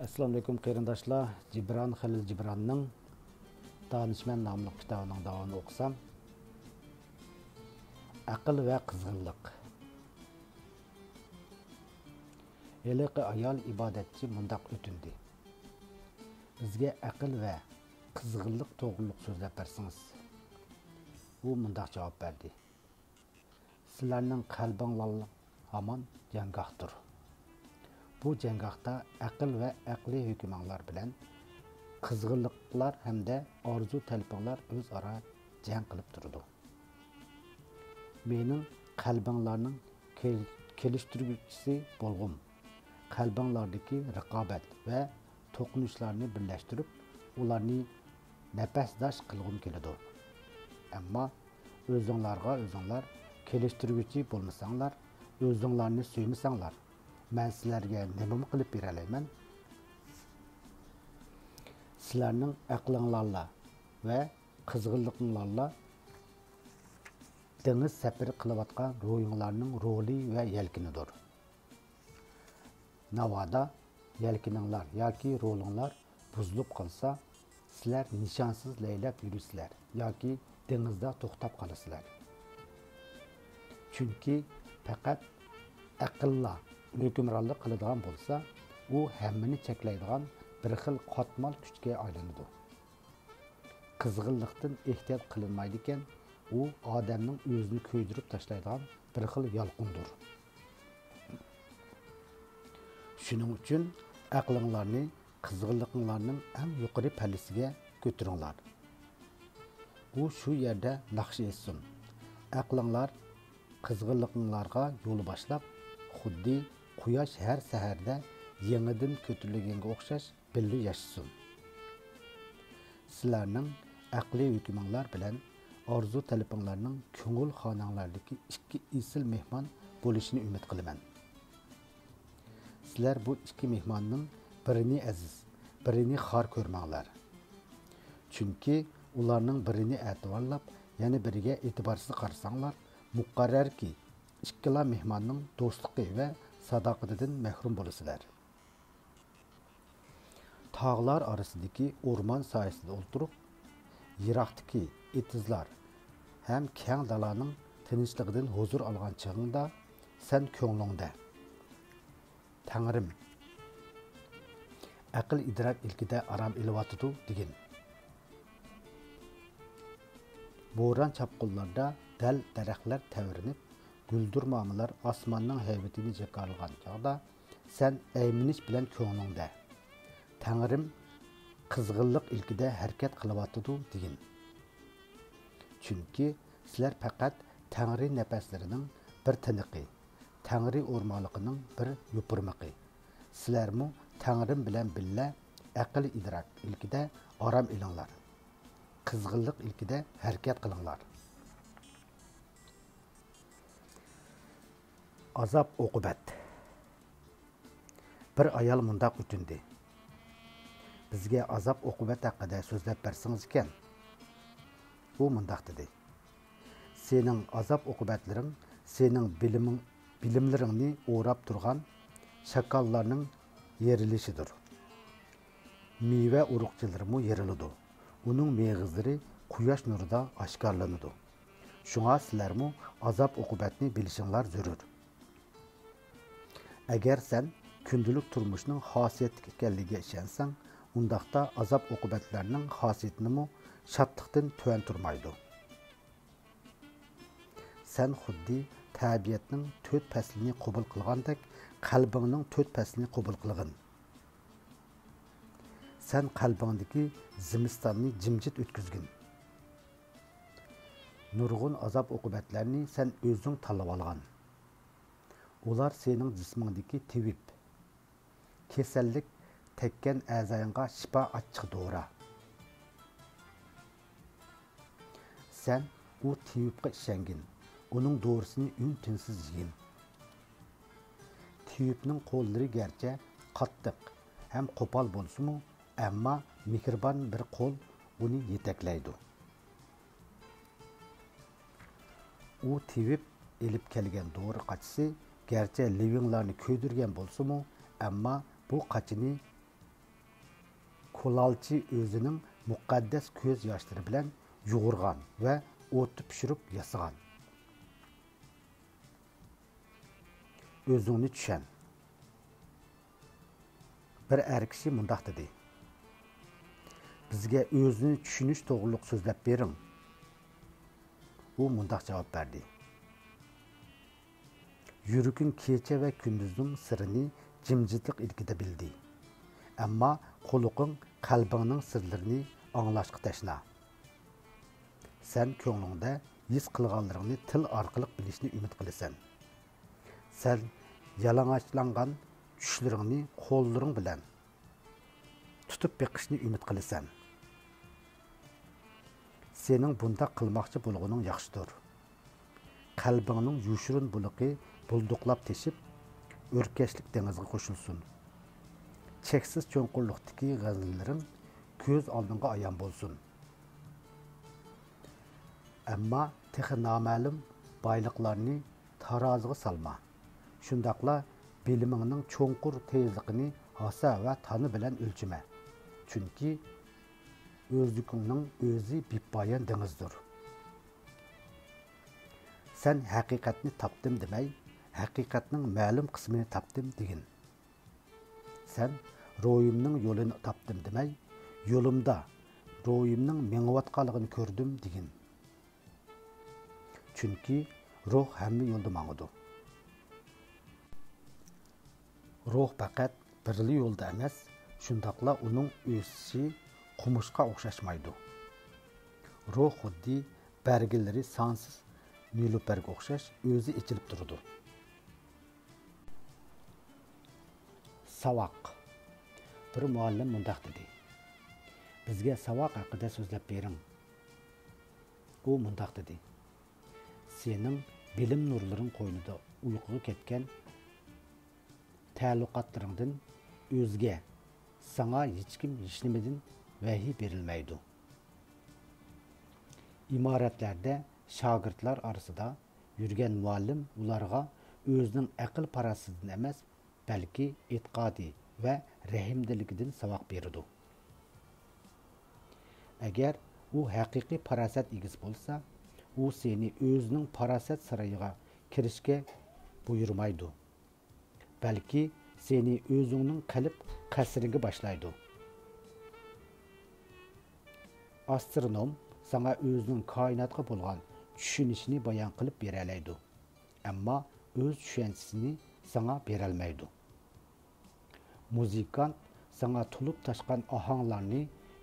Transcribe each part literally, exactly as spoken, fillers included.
ئەسسالامۇئەلەيكۇم قېرىنداشلار، جىبران خېلىل جىبراننىڭ دانىشمەن ناملىق كىتابىنىڭ داۋامىنى ئوقۇسام، ئەقىل ۋە قىزغىنلىق. ھېلىقى ئايال ئىبادەتچى مۇنداق ئۆتۈندى: «بىزگە ئەقىل ۋە قىزغىنلىق توغرۇلۇق سۆزلەپ بەرسىڭىز.» ئۇ مۇنداق جاۋاب بەردى: «سىلەرنىڭ قەلبىڭلار ھامان جەڭگاھتۇر. بۇ جەڭگاھتا ئەقىل ۋە ئەقلىي ھۆكمۈڭلار بىلەن قىزغىنلىقلار ھەمدە ئارزۇ تەلىپىڭلار ئۆزئارا جەڭ قىلىپ تۇرىدۇ. مېنىڭ قەلبىڭلارنىڭ كېل-، كېلىشتۈرگۈچىسى بولغۇم. قەلبىڭلاردىكى رىقابەت ۋە توقۇنۇشلارنى بىرلەشتۈرۈپ، ئۇلارنى نەپەسداش قىلغۇم كېلىدۇ. ئەمما ئۆزۈڭلارغا ئۆزۈڭلار كېلىشتۈرگۈچى بولمىساڭلار، ئۆزۈڭلارنى سۆيمىسەڭلار، مەن سىلەرگە نېمىمۇ قىلىپ بېرەلەيمەن؟» سىلەرنىڭ ئەقلىڭلارلا ۋە قىزغىنلىقىڭلارلا دېڭىز سەپىرى قىلىۋاتقان روھىڭلارنىڭ رولى ۋە يەلكىنىدۇر. ناۋادا يەلكىنىڭلار ياكى رولۇڭلار بۇزۇلۇپ قالسا، سىلەر نىشانسىز لەيلەپ يۈرىسىلەر ياكى دېڭىزدا توختاپ قالىسىلەر. چۈنكى پەقەت ئەقىللا ھۆكۈمرانلىق قىلىدىغان بولسا، ئۇ ھەممىنى چەكلەيدىغان بىر خىل قاتمال كۈچكە ئايلىنىدۇ. قىزغىنلىقتىن ئېھتىيات قىلىنمايدىكەن، ئۇ ئادەمنىڭ ئۆزىنى كۆيدۈرۈپ تاشلايدىغان بىر خىل يالقۇندۇر. شۇنىڭ ئۈچۈن ئەقلىڭلارنى قىزغىنلىقىڭلارنىڭ ئەڭ يۇقىرى پەللىسىگە كۆتۈرۈڭلار. ئۇ شۇ يەردە ناخشا ئېيتسۇن. ئەقلىڭلار قىزغىنلىقىڭلارغا يول باشلاپ، خۇددى قۇياش ھەر سەھەردە يېڭىدىن كۆتۈرۈلگەنگە ئوخشاش بىللە ياشىسۇن. سىلەرنىڭ ئەقلىي ھۆكمۈڭلار بىلەن ئارزۇ تەلىپىڭلارنىڭ كۆڭۈل خاناڭلاردىكى ئىككى ئېسىل مېھمان بولۇشىنى ئۈمىد قىلىمەن. سىلەر بۇ ئىككى مېھماننىڭ بىرىنى ئەزىز، بىرىنى خار كۆرمەڭلار. چۈنكى ئۇلارنىڭ بىرىنى ئەتىۋارلاپ، يەنە بىرىگە ئېتىبارسىز قارىساڭلار، مۇقەررەركى، ئىككىلا مېھماننىڭ دوستلۇقى ۋە ساداقىتىدىن مەھرۇم بولىسىلەر. تاغلار ئارىسىدىكى ئورمان سايىسىدا ئولتۇرۇپ، يىراقتىكى ئېتىزلار ھەم كەڭ دالانىڭ تىنچلىقىدىن ھۇزۇر ئالغان چېغىڭدا، سەن كۆڭلۈڭدە، «تەڭرىم، ئەقىل-ئىدراك ئىلكىدە ئارام ئېلىۋاتىدۇ» دېگىن. بوران-چاپقۇنلاردا دەل-دەرەخلەر تەۋرىنىپ، گۈلدۈرمامىلار ئاسماننىڭ ھەيۋىتىنى جاكارلىغان چاغدا، سەن ئەيمىنىش بىلەن كۆڭلۈڭدە، «تەڭرىم قىزغىنلىق ئىلكىدە ھەرىكەت قىلىۋاتىدۇ» دېگىن. چۈنكى سىلەر پەقەت تەڭرى نەپەسلىرىنىڭ بىر تىنىقى، تەڭرى ئورمانلىقىنىڭ بىر يوپۇرمىقى. سىلەرمۇ تەڭرىم بىلەن بىللە ئەقىل-ئىدراك ئىلكىدە ئارام ئېلىڭلار. قىزغىنلىق ئىلكىدە ھەرىكەت قىلىڭلار. ئازاب-ئوقۇبەت. بىر ئايال مۇنداق ئۆتۈندى: «بىزگە ئازاب-ئوقۇبەت ھەققىدە سۆزلەپ بەرسىڭىزكەن.» ئۇ مۇنداق دېدى: «سېنىڭ ئازاب-ئوقۇبەتلىرىڭ سېنىڭ بىلىمىڭ، بىلىملىرىڭنى ئوراپ تۇرغان شاكاللارنىڭ يېرىلىشىدۇر. مېۋە ئۇرۇقچىلىرىمۇ يېرىلىدۇ. ئۇنىڭ مېغىزلىرى قۇياش نۇرىدا ئاشكارىلىنىدۇ. شۇڭا سىلەرمۇ ئازاب-ئوقۇبەتنى بىلىشىڭلار زۆرۈر. ئەگەر سەن كۈندىلىك تۇرمۇشنىڭ خاسىيەتلىك ئىكەنلىكىگە ئىشەنسەڭ، ئۇنداقتا ئازاب-ئوقۇبەتلەرنىڭ خاسىيىتىمۇ شادلىقتىن تۆۋەن تۇرمايدۇ. سەن خۇددى تەبىئەتنىڭ تۆت پەسلىنى قوبۇل قىلغاندەك، قەلبىڭنىڭ تۆت پەسلىنى قوبۇل قىلغىن. سەن قەلبىڭدىكى زىمىستاننى جىمجىت ئۆتكۈزگىن. نۇرغۇن ئازاب-ئوقۇبەتلەرنى سەن ئۆزۈڭ تاللىۋالغان. ئۇلار سېنىڭ جىسمىڭدىكى تېۋىپ، كېسەللىك تەگكەن ئەزايىڭغا شىپا ئاچچىق دورا. سەن ئۇ تېۋىپقا ئىشەنگىن، ئۇنىڭ دورىسىنى ئۈن-تىنسىز يېگىن. تېۋىپنىڭ قوللىرى گەرچە قاتتىق ھەم قوپال بولسىمۇ، ئەمما مېھرىبان بىر قول ئۇنى يېتەكلەيدۇ. ئۇ تېۋىپ ئېلىپ كەلگەن دورا قاچىسى گەرچە لېۋىڭلارنى كۆيدۈرگەن بولسىمۇ، ئەمما بۇ قاچىنى پۇلالچى ئۆزىنىڭ مۇقەددەس كۆز ياشلىرى بىلەن يۇغۇرغان ۋە ئوتتا پىشۇرۇپ ياسىغان. ئۆزۈڭنى چۈشەن. بىر ئەر كىشى مۇنداق دېدى: «بىزگە ئۆزىنى چۈشىنىش توغرۇلۇق سۆزلەپ بېرىڭ.» ئۇ مۇنداق جاۋاب بەردى: «يۈرىكىڭ كېچە ۋە كۈندۈزنىڭ سىرىنى جىمجىتلىق ئىلكىدە بىلدى. ئەمما قۇلىقىڭ قەلبىڭنىڭ سىرلىرىنى ئاڭلاشقا تەشنا. سەن كۆڭلۈڭدە ھېس قىلغانلىرىڭنى تىل ئارقىلىق بىلىشنى ئۈمىد قىلىسەن. سەن يالىڭاچلانغان چۈشلىرىڭنى قوللىرىڭ بىلەن تۇتۇپ بېقىشنى ئۈمىد قىلىسەن. سېنىڭ بۇنداق قىلماقچى بولغىنىڭ ياخشىدۇر. قەلبىڭنىڭ يوشۇرۇن بۇلىقى بۇلدۇقلاپ تېشىپ، ئۆركەشلىك دېڭىزغا قوشۇلسۇن. چەكسىز چوڭقۇرلۇقتىكى غەزەللىرىڭ كۆز ئالدىڭغا ئايان بولسۇن. ئەمما تېخى نامەلۇم بايلىقلارنى تارازىغا سالما. شۇنداقلا بىلىمىڭنىڭ چوڭقۇر تېزلىقىنى ھاسا ۋە تانا بىلەن ئۆلچىمە. چۈنكى ئۆزلۈكۈڭنىڭ ئۆزى بىپايان دېڭىزدۇر. سەن ھەقىقەتنى تاپتىم دېمەي، ھەقىقەتنىڭ مەلۇم قىسمىنى تاپتىم دېگىن. سەن روھىمنىڭ يولىنى تاپتىم دېمەي، يولۇمدا روھىمنىڭ مېڭىۋاتقانلىقىنى كۆردۈم دېگىن. چۈنكى روھ ھەممە يولدا ماڭىدۇ. روھ پەقەت بىرلا يولدا ئەمەس، شۇنداقلا ئۇنىڭ ئۆسۈشى قومۇشقا ئوخشاشمايدۇ. روھ خۇددى بەرگىلىرى سانسىز نېلۇپەرگە ئوخشاش ئۆزى ئېچىلىپ تۇرىدۇ. ساۋاق. بىر مۇئەللىم مۇنداق دېدى: «بىزگە ساۋاق ھەققىدە سۆزلەپ بېرىڭ.» ئۇ مۇنداق دېدى: «سېنىڭ بىلىم نۇرلىرىڭ قوينىدا ئۇيقۇغا كەتكەن تەئەللۇقاتلىرىڭدىن ئۆزگە ساڭا ھېچكىم ھېچنېمىدىن ۋەھىي بېرەلمەيدۇ.» ئىمارەتلەردە شاگىرتلار ئارىسىدا يۈرگەن مۇئەللىم ئۇلارغا ئۆزىنىڭ ئەقىل-پاراسىتىدىن ئەمەس، بەلكى ئېتىقادى ۋە رەھىمدىللىكىدىن ساۋاق بېرىدۇ. ئەگەر ئۇ ھەقىقىي پاراسەت ئىگىسى بولسا، ئۇ سېنى ئۆزىنىڭ پاراسەت سارىيىغا كىرىشكە بۇيرۇمايدۇ، بەلكى سېنى ئۆزۈڭنىڭ قەلب قەسرىڭگە باشلايدۇ. ئاسترونوم ساڭا ئۆزىنىڭ كائىناتقا بولغان چۈشىنىشىنى بايان قىلىپ بېرەلەيدۇ، ئەمما ئۆز چۈشەنچىسىنى ساڭا بېرەلمەيدۇ. مۇزىكانت ساڭا تولۇپ تاشقان ئاھاڭلارنى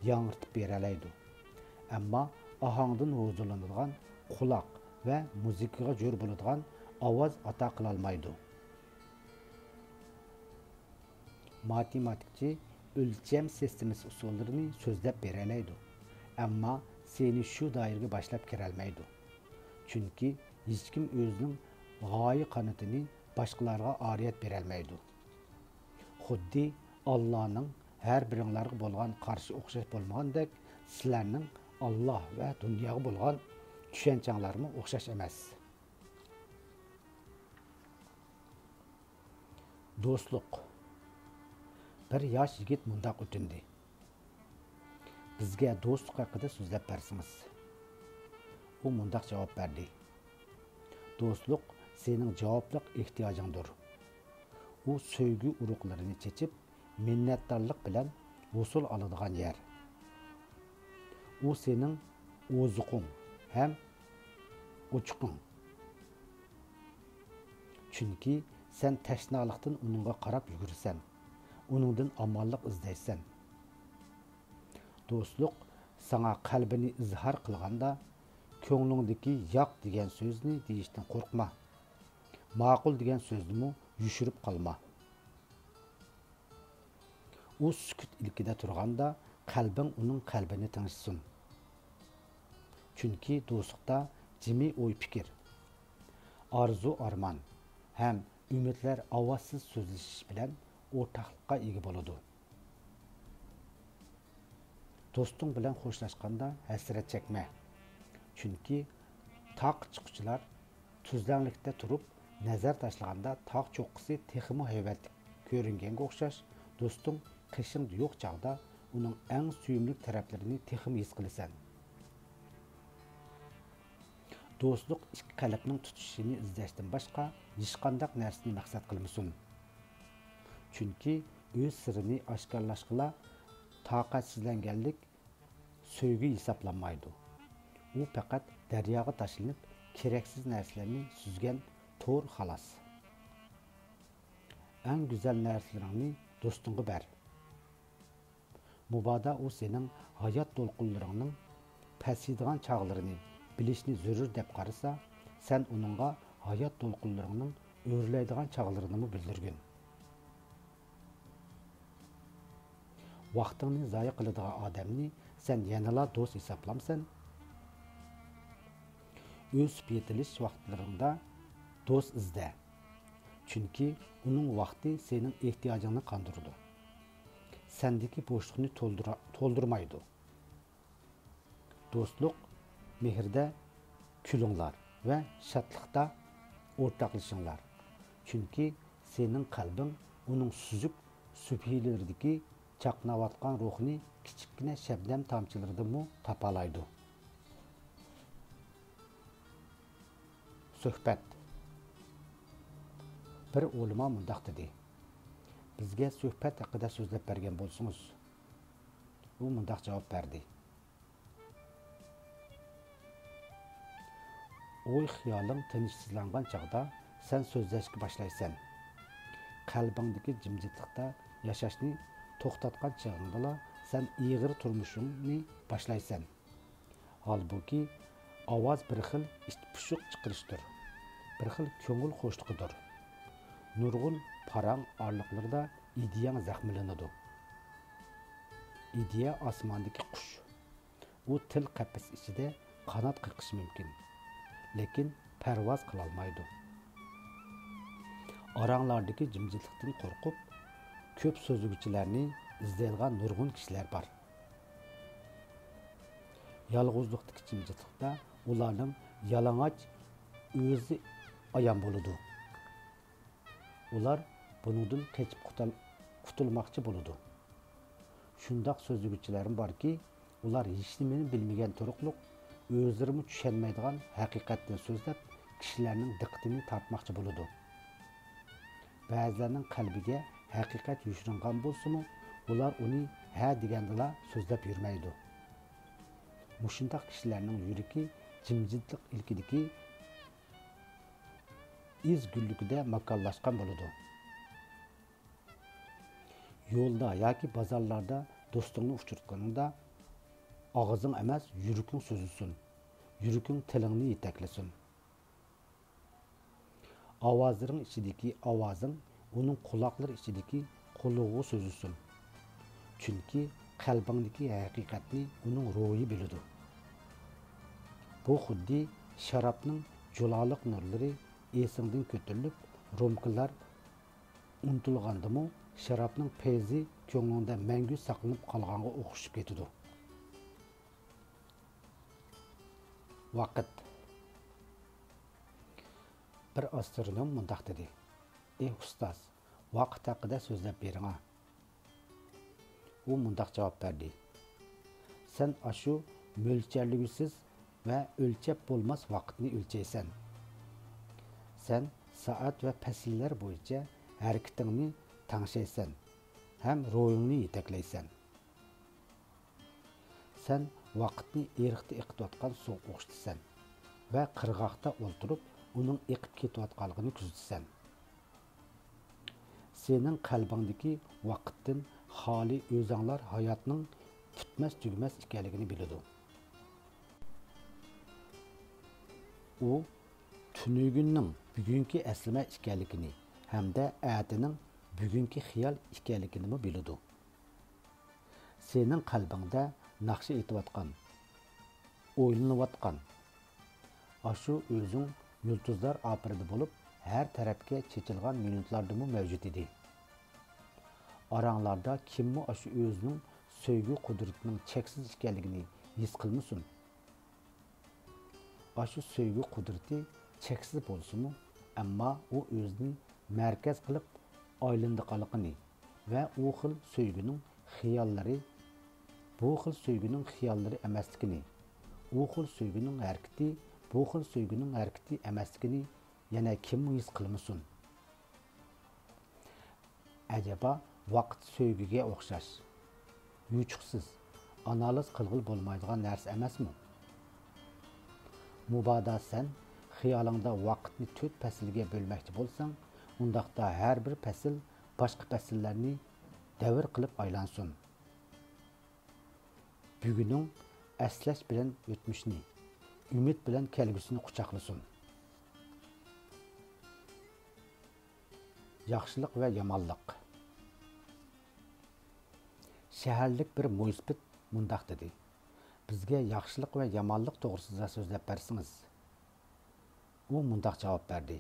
ياڭرىتىپ بېرەلەيدۇ، ئەمما ئاھاڭدىن ھۇزۇرلىنىدىغان قۇلاق ۋە مۇزىكىغا جور بولىدىغان ئاۋاز ئاتا قىلالمايدۇ. ماتېماتىكچى ئۆلچەم سىستېمىسى ئۇسۇللىرىنى سۆزلەپ بېرەلەيدۇ، ئەمما سېنى شۇ دائىرىگە باشلاپ كىرەلمەيدۇ. چۈنكى ھېچكىم ئۆزىنىڭ غايە قانىتىنى باشقىلارغا ئارىيەت بېرەلمەيدۇ. خۇددى ئاللانىڭ ھەر بىرىڭلارغا بولغان قارىشى ئوخشاش بولمىغاندەك، سىلەرنىڭ ئاللا ۋە دۇنياغا بولغان چۈشەنچەڭلارمۇ ئوخشاش ئەمەس. دوستلۇق. بىر ياش يىگىت مۇنداق ئۆتۈندى: «بىزگە دوستلۇق ھەققىدە سۆزلەپ بەرسىڭىز.» ئۇ مۇنداق جاۋاب بەردى: «دوستلۇق سېنىڭ جاۋابلىق ئېھتىياجىڭدۇر. ئۇ سۆيگۈ ئۇرۇقلىرىنى چېچىپ، مىننەتدارلىق بىلەن ھوسۇل ئالىدىغان يەر. ئۇ سېنىڭ ئوزۇقۇڭ ھەم ئوچۇقۇڭ. چۈنكى سەن تەشنالىقتىن ئۇنىڭغا قاراپ يۈگۈرىسەن، ئۇنىڭدىن ئامانلىق ئىزدەيسەن. دوستلۇق ساڭا قەلبىنى ئىزھار قىلغاندا، كۆڭلۈڭدىكى ياق دېگەن سۆزنى دېيىشتىن قورقما. ماقۇل دېگەن سۆزنىمۇ يوشۇرۇپ قالما. ئۇ سۈكۈت ئىلكىدە تۇرغاندا، قەلبىڭ ئۇنىڭ قەلبىنى تىڭشىسۇن. چۈنكى دوستلۇقتا جىمى ئوي-پىكىر، ئارزۇ-ئارمان ھەم ئۈمىدلەر ئاۋازسىز سۆزلىشىش بىلەن ئورتاقلىققا ئىگە بولىدۇ. دوستۇڭ بىلەن خوشلاشقاندا ھەسرەت چەكمە. چۈنكى تاغ چىققۇچىلار تۈزلەڭلىكتە تۇرۇپ نەزەر تاشلىغاندا، تاغ چوققىسى تېخىمۇ ھەيۋەتلىك كۆرۈنگەنگە ئوخشاش، دوستۇڭ قېشىڭدا يوق چاغدا ئۇنىڭ ئەڭ سۆيۈملۈك تەرەپلىرىنى تېخىمۇ ھېس قىلىسەن. دوستلۇق ئىككى قەلبنىڭ تۇتىشىشىنى ئىزدەشتىن باشقا ھېچقانداق نەرسىنى مەقسەت قىلمىسۇن. چۈنكى ئۆز سىرىنى ئاشكارىلاشقىلا تاقەتسىزلەنگەنلىك سۆيگۈ ھېسابلانمايدۇ. ئۇ پەقەت دەرياغا تاشلىنىپ، كېرەكسىز نەرسىلەرنى سۈزگەن تور، خالاس. ئەڭ گۈزەل نەرسىلىرىڭنى دوستۇڭغا بەر. مۇبادا ئۇ سېنىڭ ھايات دولقۇنلىرىڭنىڭ پەسىيىدىغان چاغلىرىنى بىلىشنى زۆرۈر دەپ قارىسا، سەن ئۇنىڭغا ھايات دولقۇنلىرىڭنىڭ ئۆرلەيدىغان چاغلىرىنىمۇ بىلدۈرگىن. ۋاقتىڭنى زايە قىلىدىغان ئادەمنى سەن يەنىلا دوست ھېسابلامسەن؟ ئۆسۈپ يېتىلىش ۋاقىتلىرىڭدا دوست ئىزدە. چۈنكى ئۇنىڭ ۋاقتى سېنىڭ ئېھتىياجىڭنى قاندۇرىدۇ. سەندىكى بوشلۇقنى تولدۇرا-، تولدۇرمايدۇ. دوستلۇق، مېھىردە كۈلۈڭلار ۋە شادلىقتا ئورتاقلىشىڭلار. چۈنكى سېنىڭ قەلبىڭ ئۇنىڭ سۈزۈك سۈبھىلىرىدىكى چاقناۋاتقان روھىنى كىچىككىنە شەبنەم تامچىلىرىدىنمۇ تاپالايدۇ. سۆھبەت. بىر ئۆلىما مۇنداق دېدى: «بىزگە سۆھبەت ھەققىدە سۆزلەپ بەرگەن بولسىڭىز.» ئۇ مۇنداق جاۋاب بەردى: ئوي-خىيالىڭ تىنچسىزلانغان چاغدا سەن سۆزلەشكە باشلايسەن. قەلبىڭدىكى جىمجىتلىقتا ياشاشنى توختاتقان چېغىڭدىلا سەن ئېغىر تۇرمۇشۇڭنى باشلايسەن. ھالبۇكى، ئاۋاز بىر خىل ئىت پۇشۇق چىقىرىشتۇر، بىر خىل كۆڭۈل خۇشلۇقىدۇر. نۇرغۇن پاراڭ ئارىلىقلىرىدا ئىدىيەڭ زەخىملىنىدۇ. ئىدىيە ئاسماندىكى قۇش. ئۇ تىل قەپەس ئىچىدە قانات قېقىشى مۇمكىن، لېكىن پەرۋاز قىلالمايدۇ. ئاراڭلاردىكى جىمجىتلىقتىن قورقۇپ، كۆپ سۆزلىگۈچىلەرنى ئىزدەيدىغان نۇرغۇن كىشىلەر بار. يالغۇزلۇقتىكى جىمجىتلىقتا ئۇلارنىڭ يالىڭاچ ئۆزى ئايان بولىدۇ. ئۇلار بۇنىڭدىن قېچىپ قۇتال-، قۇتۇلماقچى بولىدۇ. شۇنداق سۆزلىگۈچىلەرمۇ باركى، ئۇلار ھېچنېمىنى بىلمىگەن تۇرۇقلۇق، ئۆزلىرىمۇ چۈشەنمەيدىغان ھەقىقەتنى سۆزلەپ، كىشىلەرنىڭ دىققىتىنى تارتماقچى بولىدۇ. بەزىلەرنىڭ قەلبىگە ھەقىقەت يوشۇرۇنغان بولسىمۇ، ئۇلار ئۇنى ھە دېگەندىلا سۆزلەپ يۈرمەيدۇ. مۇشۇنداق كىشىلەرنىڭ يۈرىكى جىمجىتلىق ئىلكىدىكى ئىز گۈللۈكىدە ماكانلاشقان بولىدۇ. يولدا ياكى بازارلاردا دوستۇڭنى ئۇچراتقىنىڭدا، ئاغزىڭ ئەمەس، يۈرىكىڭ سۆزلىسۇن. يۈرىكىڭ تىلىڭنى يېتەكلىسۇن. ئاۋازلىرىڭ ئىچىدىكى ئاۋازىڭ ئۇنىڭ قۇلاقلىرى ئىچىدىكى قۇلىقىغا سۆزلىسۇن. چۈنكى قەلبىڭدىكى ھەقىقەتنى ئۇنىڭ روھى بىلىدۇ. بۇ خۇددى شارابنىڭ جۇلالىق نۇرلىرى ئېسىڭدىن كۆتۈرۈلۈپ، رومكىلار ئۇنتۇلغاندىمۇ، شارابنىڭ پەيزى كۆڭلۈڭدە مەڭگۈ ساقلىنىپ قالغانغا ئوخشىشىپ كېتىدۇ. ۋاقىت. بىر ئاسترونوم مۇنداق دېدى: «ئى ئۇستاز، ۋاقىت ھەققىدە سۆزلەپ بېرىڭا.» ئۇ مۇنداق جاۋاب بەردى: «سەن ئاشۇ مۆلچەرلىگۈسىز ۋە ئۆلچەپ بولماس ۋاقىتنى ئۆلچەيسەن. سەن سائەت ۋە پەسىللەر بويىچە ھەرىكىتىڭنى تەڭشەيسەن ھەم روھىڭنى يېتەكلەيسەن. سەن ۋاقىتنى ئېرىقتا ئېقىتىۋاتقان سۇغا ئوخشىتىسەن ۋە قىرغاقتا ئولتۇرۇپ، ئۇنىڭ ئېقىپ كېتىۋاتقانلىقىنى كۆزىتىسەن. سېنىڭ قەلبىڭدىكى ۋاقىتتىن خالىي ئۆزۈڭلار ھاياتنىڭ پۈتمەس-تۈگىمەس ئىكەنلىكىنى بىلىدۇ. ئۇ تۈنۈگۈننىڭ بۈگۈنكى ئەسلىمە ئىكەنلىكىنى ھەمدە ئەتىنىڭ بۈگۈنكى خىيال ئىكەنلىكىنىمۇ بىلىدۇ. سېنىڭ قەلبىڭدە ناخشا ئېيتىۋاتقان، ئويلىنىۋاتقان، ئاشۇ ئۆزۈڭ يۇلتۇزلار ئاپىرىدە بولۇپ، ھەر تەرەپكە چېچىلغان مىنۇتلاردىمۇ مەۋجۇت ئىدى. ئاراڭلاردا كىممۇ ئاشۇ ئۆزىنىڭ سۆيگۈ قۇدرىتىنىڭ چەكسىز ئىكەنلىكىنى ھېس قىلمىسۇن؟ ئاشۇ سۆيگۈ قۇدرىتى چەكسىز بولسىمۇ، ئەمما ئۇ ئۆزىنى مەركەز قىلىپ ئايلىنىدىغانلىقىنى ۋە ئۇ خىل سۆيگۈنىڭ خىياللىرى بۇ خىل سۆيگۈنىڭ خىياللىرى ئەمەسلىكىنى، ئۇ خىل سۆيگۈنىڭ ھەرىكىتى بۇ خىل سۆيگۈنىڭ ھەرىكىتى ئەمەسلىكىنى يەنە كىممۇ ھېس قىلمىسۇن؟ ئەجەبا ۋاقىت سۆيگۈگە ئوخشاش، يوچۇقسىز، ئانالىز قىلغىلى بولمايدىغان نەرسە ئەمەسمۇ؟ مۇبادا سەن خىيالىڭدا ۋاقىتنى تۆت پەسىلگە بۆلمەكچى بولساڭ، ئۇنداقتا ھەر بىر پەسىل باشقا پەسىللەرنى دەۋر قىلىپ ئايلانسۇن. بۈگۈنۈڭ ئەسلەش بىلەن ئۆتمۈشنى، ئۈمىد بىلەن كەلگۈسىنى قۇچاقلىسۇن. ياخشىلىق ۋە يامانلىق. شەھەرلىك بىر مويسىپىت مۇنداق دېدى: «بىزگە ياخشىلىق ۋە يامانلىق توغرىسىدا سۆزلەپ بەرسىڭىز.» ئۇ مۇنداق جاۋاب بەردى: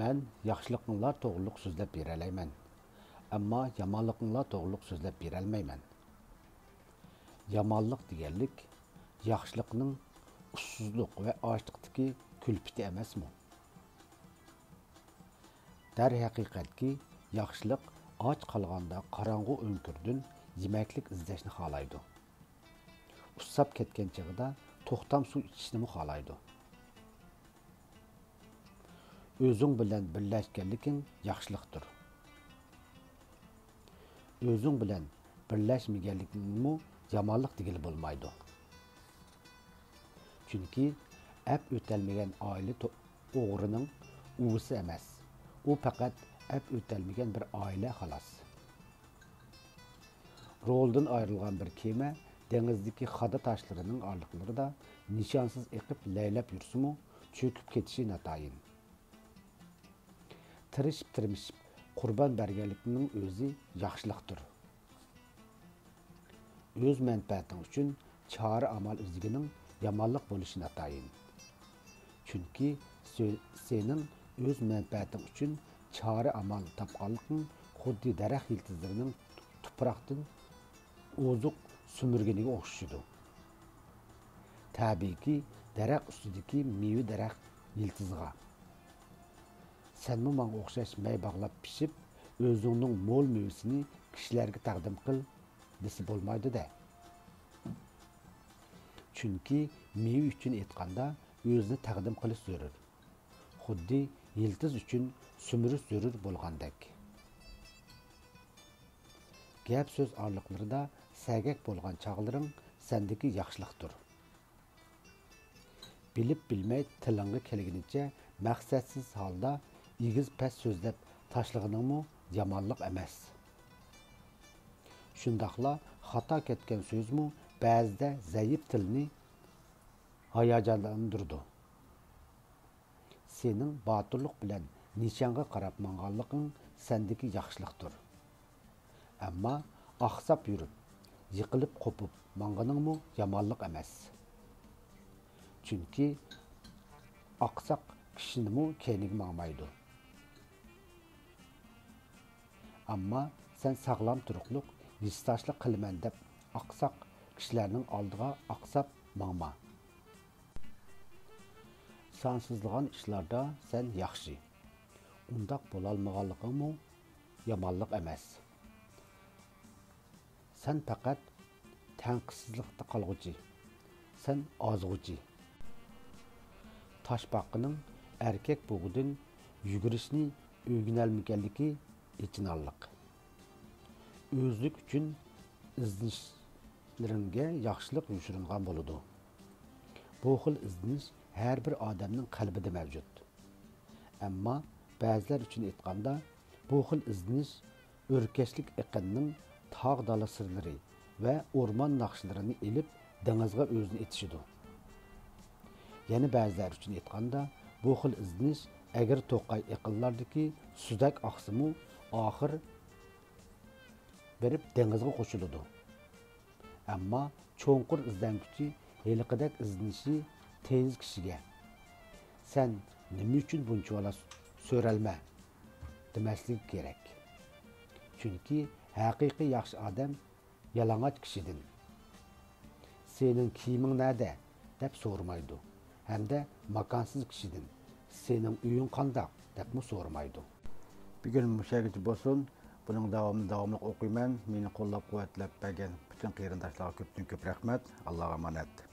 «مەن ياخشىلىقىڭلار توغرۇلۇق سۆزلەپ بېرەلەيمەن، ئەمما يامانلىقىڭلار توغرۇلۇق سۆزلەپ بېرەلمەيمەن.» يامانلىق دېگەنلىك ياخشىلىقنىڭ ئۇسسۇزلۇق ۋە ئاچلىقتىكى كۈلپىتى ئەمەسمۇ؟ دەرھەقىقەتكى، ياخشىلىق ئاچ قالغاندا قاراڭغۇ ئۆڭكۈردىن يېمەكلىك ئىزدەشنى خالايدۇ. ئۇسساپ كەتكەن چېغىدا توختام سۇ ئىچىشنىمۇ خالايدۇ. ئۆزۈڭ بىلەن بىرلەشكەنلىكىڭ ياخشىلىقتۇر. ئۆزۈڭ بىلەن بىرلەشمىگەنلىكىڭمۇ يامانلىق دېگىلى بولمايدۇ. چۈنكى ئەپ ئۆتەلمىگەن ئائىلە تو-، ئوغرىنىڭ ئۇۋىسى ئەمەس، ئۇ پەقەت ئەپ ئۆتەلمىگەن بىر ئائىلە، خالاس. رولدىن ئايرىلغان بىر كېمە دېڭىزدىكى خادا تاشلىرىنىڭ ئارىلىقلىرىدا نىشانسىز ئېقىپ لەيلەپ يۈرسىمۇ، چۆكۈپ كېتىشى ناتايىن. تىرىشىپ-تىرمىشىپ قۇربان بەرگەنلىكنىڭ ئۆزى ياخشىلىقتۇر. ئۆز مەنپەئەتىڭ ئۈچۈن چارە-ئامال ئىزدىگىنىڭ يامانلىق بولۇشى ناتايىن. چۈنكى سۆ-، سېنىڭ ئۆز مەنپەئەتىڭ ئۈچۈن چارە-ئامال تاپقانلىقىڭ خۇددى دەرەخ يىلتىزلىرىنىڭ تۇپراقتىن ئوزۇق سۈمۈرگىنىگە ئوخشىشىدۇ. تەبىئىيكى، دەرەخ ئۈستىدىكى مېۋە دەرەخ يىلتىزىغا، «سەنمۇ ماڭا ئوخشاش مەي باغلاپ پىشىپ، ئۆزۈڭنىڭ مول مېۋىسىنى كىشىلەرگە تەقدىم قىل» دېسە بولمايدۇ-دە. چۈنكى مېۋە ئۈچۈن ئېيتقاندا، ئۆزىنى تەقدىم قىلىش زۆرۈر، خۇددى يىلتىز ئۈچۈن سۈمۈرۈش زۆرۈر بولغاندەك. گەپ-سۆز ئارىلىقلىرىدا سەگەك بولغان چاغلىرىڭ سەندىكى ياخشىلىقتۇر. بىلىپ-بىلمەي تىلىڭغا كەلگىنىچە مەقسەتسىز ھالدا ئېگىز-پەس سۆزلەپ تاشلىغىنىڭمۇ يامانلىق ئەمەس. شۇنداقلا خاتا كەتكەن سۆزمۇ بەزىدە زەئىپ تىلنى ھاياجانلاندۇرىدۇ. سېنىڭ باتۇرلۇق بىلەن نىشانغا قاراپ ماڭغانلىقىڭ سەندىكى ياخشىلىقتۇر. ئەمما ئاقساپ يۈرۈپ، يىقىلىپ قوپۇپ ماڭغىنىڭمۇ يامانلىق ئەمەس. چۈنكى ئاقساق كىشىنىمۇ كەينىگە ماڭمايدۇ. ئەمما سەن ساغلام تۇرۇقلۇق ھېسداشلىق قىلىمەن دەپ ئاقساق كىشىلەرنىڭ ئالدىغا ئاقساپ ماڭما. سانسىزلىغان ئىشلاردا سەن ياخشى. ئۇنداق بولالمىغانلىقىڭمۇ يامانلىق ئەمەس. سەن پەقەت تەنقىدسىزلىقتا قالغۇچى. سەن ئازغۇچى. تاشپاقىنىڭ ئەركەك بۇغىدىن يۈگۈرۈشنى ئۆگىنەلمىگەنلىكى ئېچىنارلىق. ئۆزلۈك ئۈچۈن ئىزدىنىشلىرىڭگە ياخشىلىق يوشۇرۇنغان بولىدۇ. بۇ خىل ئىزدىنىش ھەر بىر ئادەمنىڭ قەلبىدە مەۋجۇت. ئەمما بەزىلەر ئۈچۈن ئېيتقاندا، بۇ خىل ئىزدىنىش ئۆركەشلىك ئېقىننىڭ تاغ-دالا سىرلىرى ۋە ئورمان ناخشىلىرىنى ئېلىپ، دېڭىزغا ئۆزىنى ئېتىشىدۇ. يەنە بەزىلەر ئۈچۈن ئېيتقاندا، بۇ خىل ئىزدىنىش ئەگرى-توقاي ئېقىنلاردىكى سۇدەك ئاقسىمۇ، ئاخىر بېرىپ دېڭىزغا قوشۇلىدۇ. ئەمما چوڭقۇر ئىزدەنگۈچى ھېلىقىدەك ئىزدىنىشى تېيىز كىشىگە، «سەن نېمە ئۈچۈن بۇنچىۋالا سۆرەلمە؟» دېمەسلىكى كېرەك. چۈنكى ھەقىقىي ياخشى ئادەم يالىڭاچ كىشىدىن، «سېنىڭ كىيىمىڭ نەدە؟» دەپ سورىمايدۇ ھەمدە ماكانسىز كىشىدىن، «سېنىڭ ئۆيۈڭ قانداق؟» دەپمۇ سورىمايدۇ. بۈگۈن مۇشۇ يەرگىچە بولسۇن. بۇنىڭ داۋامىنى داۋاملىق ئوقۇيمەن. مېنى قوللاپ قۇۋۋەتلەپ بەرگەن پۈتۈن قېرىنداشلارغا كۆپتىن كۆپ رەھمەت. ئاللاغا ئامانەت.